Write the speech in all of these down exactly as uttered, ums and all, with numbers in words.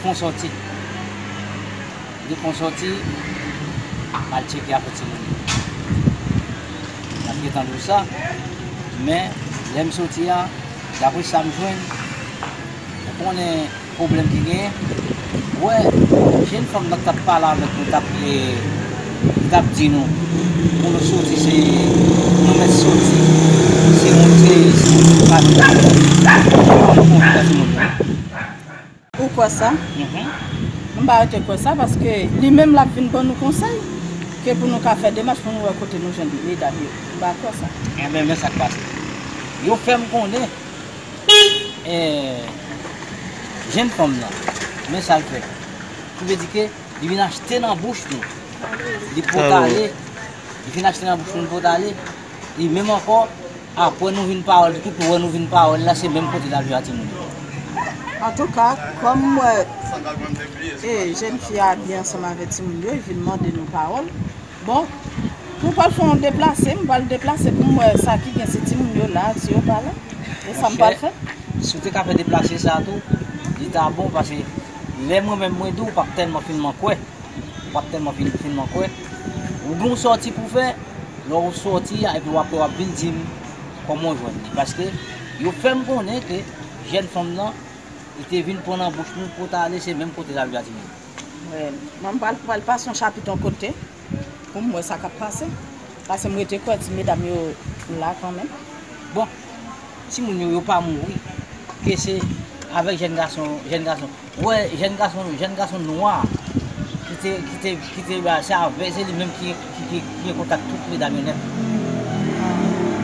Fon sòti. Li fon sòti, m al tcheke afè timoun yo. M ap gentan di w sa, men lè m soti a, dapre sa m jwenn, ou konnen pwoblèm ki genyen. Ou wè, jèn fanm nan k t ap pale avèk nou, t ap, e, li t ap di nou, pou nou soti, se nou mèt soti. Si moun se, si moun se pa nou, nou konn sa timoun yo. Ou kwè sa? Mhm. M pa rete kwè sa, paske li menm l ap vin ban nou konsèy, ke pou nou ka fè demach pou nou wè kote nou jwenn medam yo. M pa kwè sa. Enben, men sa k pase. Yo fè m konnen, eh, jèn fanm nan, men sa l fè. Ki vle di ke li vin achte nan bouch nou. Li pote ale. Li vin achte nan bouch nou, li pote ale. Li menm ankò, apre nou vin pawòl, tout wè nou vin pawòl la, se menm kote l ap jwe a timoun yo. Antouka, kòm m wè, e, jèn fi a byen ansanm avèk timoun yo, li vin mande nou pawòl. Bon, pou pral fè yon deplase, m pral deplase pou m wè sa ki gen, si timoun yo la, si yo pa la. E sa m pral fè. Monchè, si w te ka fè deplase sa tou, li ta bon, paske lè mwen menm mwen di w, w p ap tèlman fin mankwè. W p ap tèlman fin, fin mankwè. Ou gen yon sòti pou w fè, lè w sòti a, epi w ap, w ap vin di m kòman w jwenn li. Paske yo fè m konnen ke jèn fanm nan, li te vin pran nan bouch nou pou ta ale, se menm kote l ap jwe a timoun. Wè, mwen m pral, pral pase yon chapit yon kote pou m wè sa k ap pase. Paske m rete kwè ti medam yo la kanmenm. Bon, timoun yo, yo pa mouri. Ke se avèk jèn gason, jèn gason. Ou wè, jèn gason, jèn gason nwa ki te, ki te, ki te ba, se avè, se li menm ki, ki, ki, ki gen kontak tout medam yo nèt.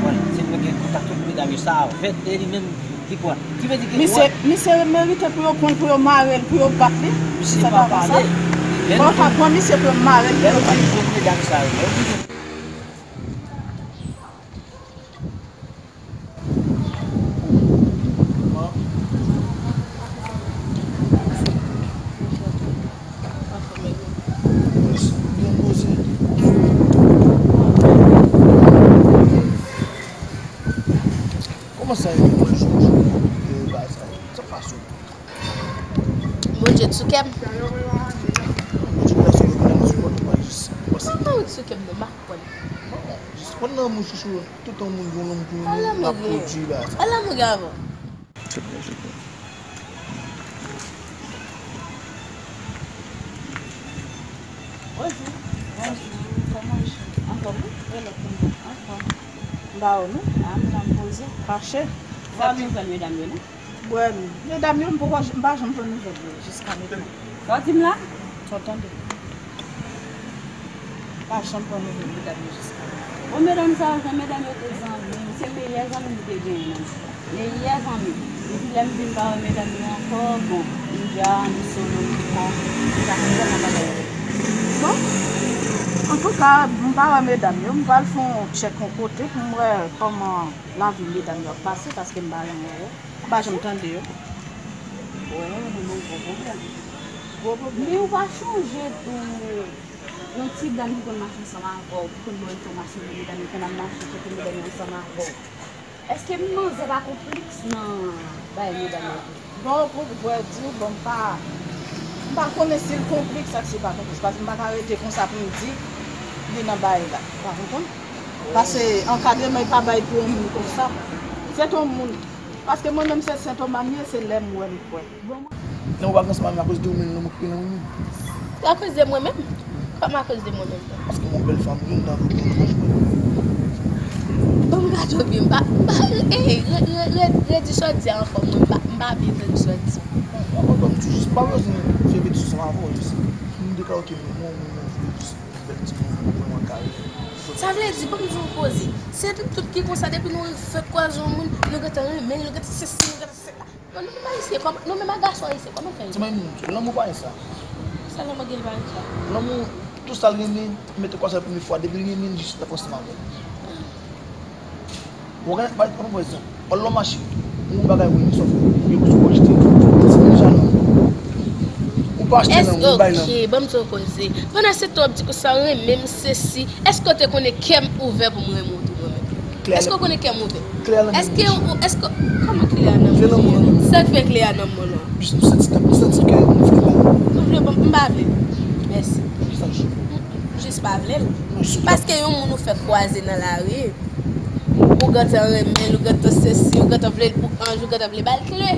Bon, se li menm ki gen kontak tout medam yo, se avè, e li menm ki pran. Ki vle di ke misye, misye merite pou yo pran l, pou yo mare l, pou yo bat li. Misye pa pale. Bon, pa pran misye pou yo mare l, pou yo bat li. Byen poze. Kòman sa ye? Toujou, toujou, e, bagay sa yo. Sa pase? Bondye t sou kè m. Bondye t sou kè m, m pa jis. Kòman ou t sou kè m non, m pa konprann. Non, jis konn nan moun chouchou, tout yon moun gen yon moun pou li, l ap pwodui bagay sa. Ala moun gen avan. Bonjou. Bonjou. Kòman ou ye? Anfòm, wi. E lòt moun? Anfòm. M pa wè w non. A, m la m poze. Fache. Ou pa menm jwenn medam yo non? Bon, medam yo, m poko, m pa janm jwenn nouvèl yo jiska mentnan. Sa w di m la? Sa w tande? M pa janm pran nouvèl medam yo jiska mentnan. Bon, medam sa yo, jan medam yo te zanmi m, se meyè zanmi m te genyen. Meyè zanmi m. Depi lè m vin pa wè medam yo ankò, bon, m ja, m solo, m pi fò, m pa konn kòman bagay yo. Bon, antouka, m pa wè medam yo, m pral fè yon tchèk yon kote pou m wè kòman lavi medam yo ap pase, paske m pa janm wè yo. M pa janm tande yo. Wè, nou gen gwo pwoblèm. Gwo pwoblèm. Men ou pa chonje tou, yon ti dam ki konn mache ansanm avè w, ki konn ba w enfòmasyon de medam yo, konn ap mache kote medam yo ansanm avè w. Èske manzè pa konpliks nan bagay medam yo? Bon, pou vrè di w, bon, m pa, m pa konnen si l konpliks ak si l pa konpliks, paske m pa ka rete konsa pou m di li nan bagay la. Ou pa konprann? Paske ankadreman li pa bay pou yon moun konsa. Se t yon moun. Paske mwen menm se sentoman m ye, se lè m wè m kwè. Lè ou pa gen ansanm avè m akoz de ou menm, lanmou ki gen nan ou menm. Se akoz de mwen menm? Kòman akoz de mwen menm? Paske m yon bèl fanm, wi, m ta vle pou mwen. Bon, m gade w byen, m pa, m pa, ey, re, re, re, redi sa w di a ankò, mwen, m pa, m pa byen tande sa w di. Bon, m pa konprann, m toujou, m pa bezwen fè betiz ansanm avè w, jis. M deklare ke mwen, mwen, mwen, jis. Bèl timoun, mwen kare. Sa vle di, ban m di w koze. Se nou tout ki konsa, depi nou fèk kwaze yon moun, nou gentan renmen, nou gentan sesi, nou gentan sela. Bon, nou menm ayisyen, kòman, nou menm ak gason ayisyen, kòman fè? Ti mwen, lanmou pa gen sa. Sa lanmou gen pa gen sa? Lanmou, tout sa l renmen, li mete kwa sa premye fwa, depi l renmen l, jis l ap ansanm avè l. Ou gen, pa, pa, pa egzanp, lè w mache, yon bagay ou renmen, sòf ou gen pou sou achte, ti moun jalou. Ou pa achte nan ou bay nan. Ok, ban m di w koze. Pandan se tan w ap di konsa, renmen m, sesi, èske w te konnen kè m ouvè pou m renmen w tou mwen menm? Èske w konnen kè m ouvè? Èske, èske, kòman klè a nan mwen? Sa k fè klè a nan mwen la? M santi, m santi ke m vle Ou vle ban m? M pa vle l. Mèsi. Jis pa vle l. Paske yon moun ou fèk kwaze nan lari, ou gentan renmen l, ou gentan sesi, ou gentan vle l pou anj, ou gentan vle ba l kle.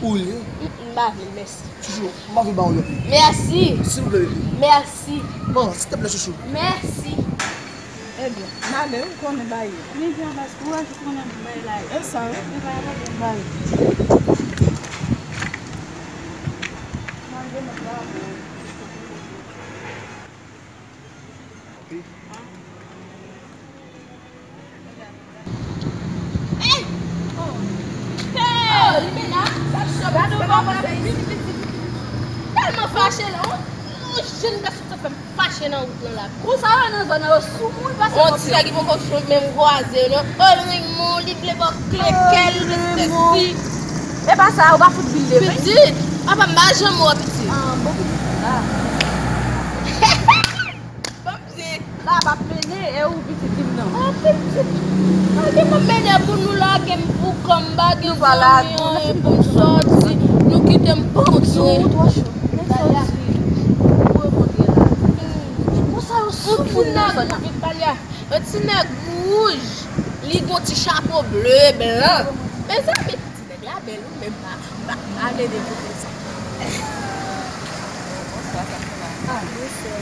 Ou vle? M pa vle l, mèsi. Chouchou, m anvi ba w yon. Mèsi. Silvouplè, bebe. Mèsi. Bon, silvouplè, chouchou. Mèsi. Ebyen, m ale wi, konnen bagay yo. Li byen, paske ou wè ki konnen bagay la. E sa wi. Li pa yon pwoblèm bagay. Manje mwen pa bon. Hey! Oh! Hey! Limena, sa cho, gade w kòman se vin pitit. Tèlman fache la, yon, yon jenn gason sa fè m fache nan wout lan la. Konsa yo nan zòn nan, yo sou moun pase. On ti nèg ki poko menm kwaze yo non. Oh, Raymond, li vle ba w kle kè l, li vle sesi. E pa sa, ou pa fout vin leve. Pitit, apa m pa janm wè w pitit. Ah, bon pitit la. Ban m di. La p ap mennen, e ou pitit li m nan. Anpil pitit. Anpil m ap mennen pou nou lage m pou kòm m pa gen zanmi anyen pou m sòti. Nou kite m pou m sou wout wòch yo. Men sòti. Ou rekontre la. Konsa yo sou moun nan zòn nan. Yon ti nèg wouj, li gon ti chapo ble, blan. Mezanmi, ti nèg la bèl wi, men pa, pa, pa vle dekouvri sa. Ah, bonswa.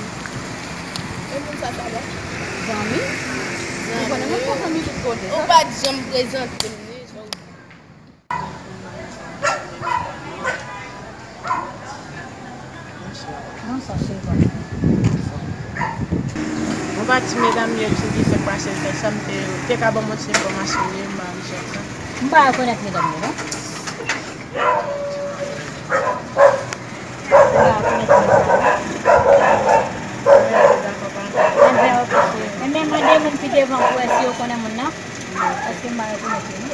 E moun sa, sa va? Zanmi? Ou konnen mwen fè zanmi tout kote. Ou pa t janm prezante m ni jan. Bonswa, cheri. Yon pati medam yo tou ki fèk pase l fè sa, m te, te ka ban m yon ti enfòmasyon li, m pa janm sa. M pa rekonèt medam yo, non. M pa rekonèt medam yo. Ebyen, oke, cheri. Ebyen, mande moun ki devan pou wè si yo konnen moun nan. Paske m pa rekonèt li, non.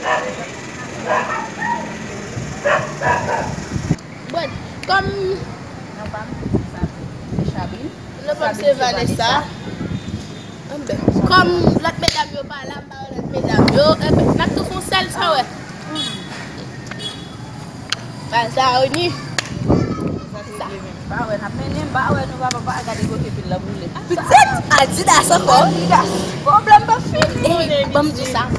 Bon, kòm non pa m, se Vanessa. Anben, kòm lòt medam yo pa la, m pa wè lòt medam yo. Enben, n ap tou fè yon sèl san wè. Sa sa yo ni. Sa. Pa wè, n ap mennen, m pa wè nou, papa, pa gade kote pil la boule. Pitit, Adidas ankò. Adidas. Pwoblèm pa fini. Ban m di sa. M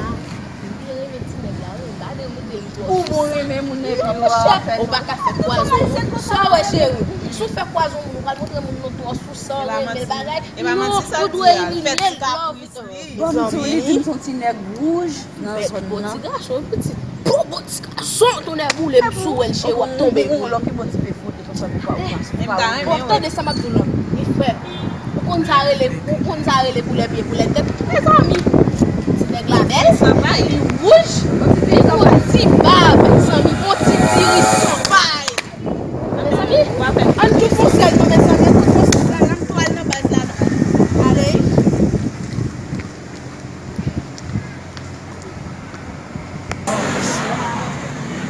te renmen ti nèg la, wi, m pa te renmen l twò sou sa. Ou bon renmen moun epi w ap fè. Ou pa ka fè kwazon. Sa w wè, cheri? Si w fè kwazon moun, ou pral montre moun nou twò sou sa, w renmen l bagay. Non, ou dwe renmen l love. Bon, m di w, li di m se yon ti nèg wouj nan zòn nan. Bon ti gason, pitit. Bon, bon ti gason, tonnè boule m sou wè l, cheri, w ap tonbe wi. Ou lòk ki bon ti pe fout. Bon, tande sa m ap di w la. Li frè. Ou konn sa rele, ou konn sa rele boulè pye, boulè tèt. Mezanmi, ti nèg la bèl, li wouj, li gon ti bab, mezanmi, gon ti diri san pay. Mezanmi, ann tou fon sèl non, mezanmi, ann tou fon sèl la, ann tou al nan baz la non. Ale.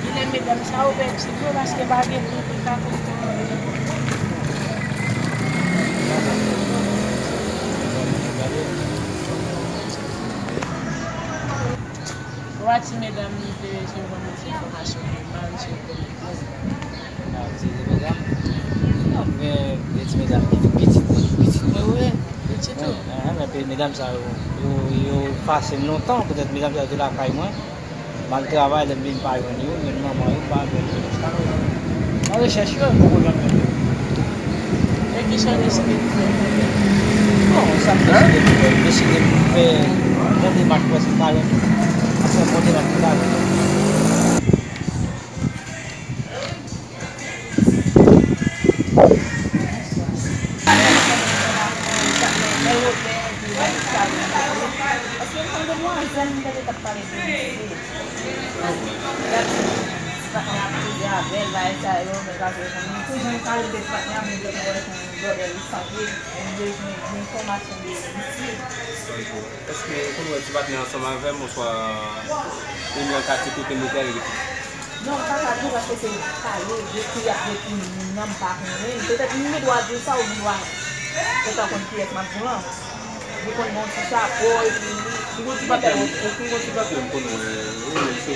Genlè medam sa yo pèdi vre paske pa gen moun ki ka konprann. Ou pa ti medam li te bezwen ban m ti enfòmasyon, li pa bezwen konnen. Ah, ti medam? Non, men, men ti medam, pitit mwen, pitit mwen, wi. Pitit ou? Wi, men, men, men medam sa yo, yo, yo pase m lontan, petèt medam sa yo te lakay mwen. M al travay, lè m vini m pa jwenn yo, m jwenn manman yo, m pa jwenn yo. Nan rechèch yo, m poko janm jwenn yo. E kisa w deside pou fè? Bon, sa m deside pou fè, m deside pou fè bon demach, paske m pa jwenn yo. M ap fè bon demach pou m pa jwenn yo. Paske m konn demwazèl, m tande t ap pale de misye. Gad ti patnè ap koze avè l, bagay sa yo, men pa vre, konn toujou pale de patnè, men yo te wè se yon blòdè li sanble, m bezwen enfòmasyon de misye. Èske ou konn wè ti patnè ansanm avè m, oswa ou nan katye kote m rete a? Non, m pa ka di w paske se pale, detwi y ap detwi moun nan, m pa konnen. Petèt m gen dwa di w sa, ou gen dwa gentan konn kiyès m ap di w lan. Li konn gen yon ti chapo, epi li. Li gon ti patnè, ou, ou gon ti patnè m konnen, wi, men se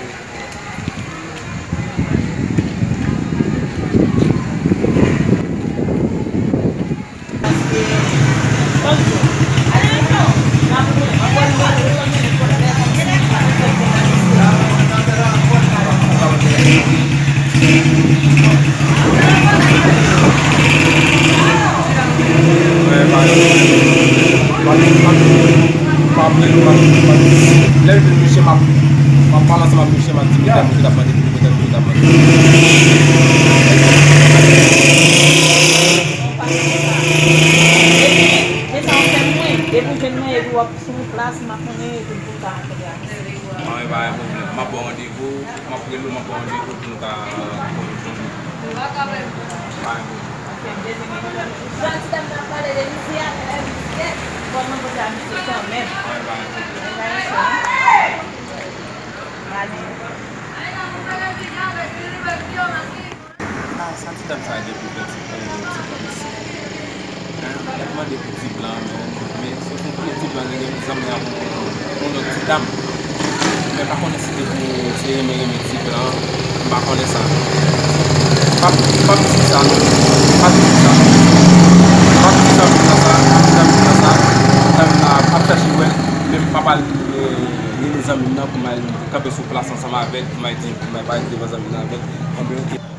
Lè m vin misye, m ap, m ap pale ansanm ak misye, m ap di, "Medam, ki t ap mande, medam, ki t ap mande." Epi, men sa w fè mwen, depi w jwenn mwen, epi w ap sou yon plas, m ap konnen, epi m pou ta rankontre avè w. Mwen, pa gen pwoblèm. M ap ba w randevou, m ap rele w, m ap ba w randevou pou nou ka konnen. Pa gen pwoblèm. Ok, m te di, men, jan ti dam nan ap pale de misye a, misye, fò mwen poze a misye kanmenm. Mwen, pa gen pwoblèm. Sa, sa ti dam sa gen pou fè ti, eh, ti blan isi? Hein? Y ap mande pou ti blan, men, men se pou konnen ti blan gen zanmi avè yon, yon lòt ti dam. Men pa konnen si te pou se renmen, renmen ti blan, m pa konnen sa. M p ap, m p ap di sa non. M p ap di sa. M p ap di zanmi m nan sa. Zanmi m nan sa. Zanmi m nan ap chache wè l, men m p ap al, eh, rele zanmi m nan pou m al kanpe sou plas ansanm avè l, pou m al di, pou m al pale devan zanmi m nan avè l. Anben, ok.